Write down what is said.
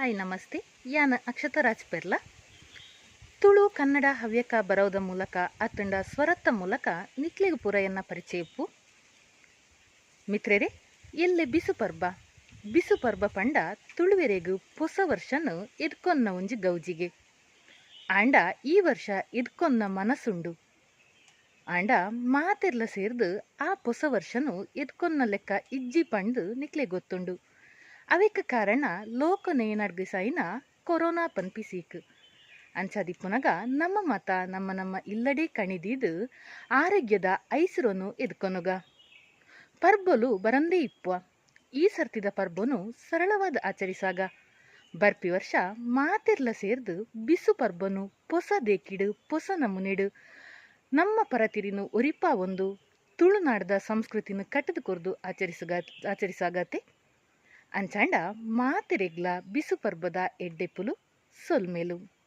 Hi namaste. ಯಾನ್ ಅಕ್ಷತಾ ರಾಜ್ ಪೆರ್ಲ. ತುಳು ಕನ್ನಡ ಹವ್ಯಕ ಬರವುದ ಮೂಲಕ ಅತ್ತಂಡ ಸ್ವರತ್ತ ಮೂಲಕ ನಿಕ್ಲೆಗ್ ಪೂರ ಎನ್ನ ಪರಿಚಯ ಇಪ್ಪು. ಮಿತ್ರೆರೆ, ಎಲ್ಲೆ ಬಿಸು ಪರ್ಬ. ಬಿಸು ಪರ್ಬ ಪಂಡ ತುಳುವೆರೆಗ್ ಪೊಸ ವರ್ಷನ್ ಎದ್ಕೊನ್ನ ಒಂಜಿ ಗೌಜಿಗೆ. ಆಂಡ ಈ ವರ್ಷ ಎದ್ಕೊನ್ನ ಮನಸುಂಡು. ಆಂಡ ಮಾತೆರ್ಲ ಸೇರ್ದ್ ಆ ಪೊಸ ವರ್ಷನ್ ಎದ್ಕೊನ್ನ ಲೆಕ್ಕ ಇಜ್ಜಿ ಪಂದ್ ನಿಕ್ಲೆಗ್ ಗೊತ್ತುಂಡು. ಅವೆಕ್ ಕಾರಣ ಲೋಕೊನೆ ನಡ್ಗಿಸಾಯಿನ ಕೊರೋನಾ ಪನ್ಪಿ ಸೀಕ್. ಅಂಚಾದಿಪ್ಪುನಗ ನಮ್ಮ ಮಾತ ನಮ್ಮ ನಮ್ಮ ಇಲ್ಲಡೇ ಕಣಿದೀದ್ ಆರೋಗ್ಯದ ಐಸಿರೊನು ಎದ್ಕೊನುಗ. ಪರ್ಬೊಲು ಬರಂದೇ ಇಪ್ಪುವ. ಈ ಸರ್ತಿದ ಪರ್ಬೊನು ಸರಳವಾದ್ ಆಚರಿಸಾಗ. ಬರ್ಪಿ ವರ್ಷ ಮಾತೆರ್ಲ ಸೇರ್ದ್ ಬಿಸು ಪರ್ಬೊನು ಪೊಸ ದೇಕಿಡ್ ಪೊಸ ನಮೂನೆಡ್ ನಮ್ಮ ಪರತಿರಿನ್ ಒರಿಪಾವೊಂದು ತುಳುನಾಡ್ದ ಸಂಸ್ಕೃತಿನ್ ಕಟ್ಟ್ದ್ ಕೊರ್ದು ಆಚರಿಸುಗ ಆಚರಿಸಾಗತೆ. ಅಂಚಾಂಡ ಮಾತೆರೆಗ್ಲ ಬಿಸು ಪರ್ಬದ ಎಡ್ಡೆಪ್ಪುಲು. ಸೊಲ್ಮೆಲು.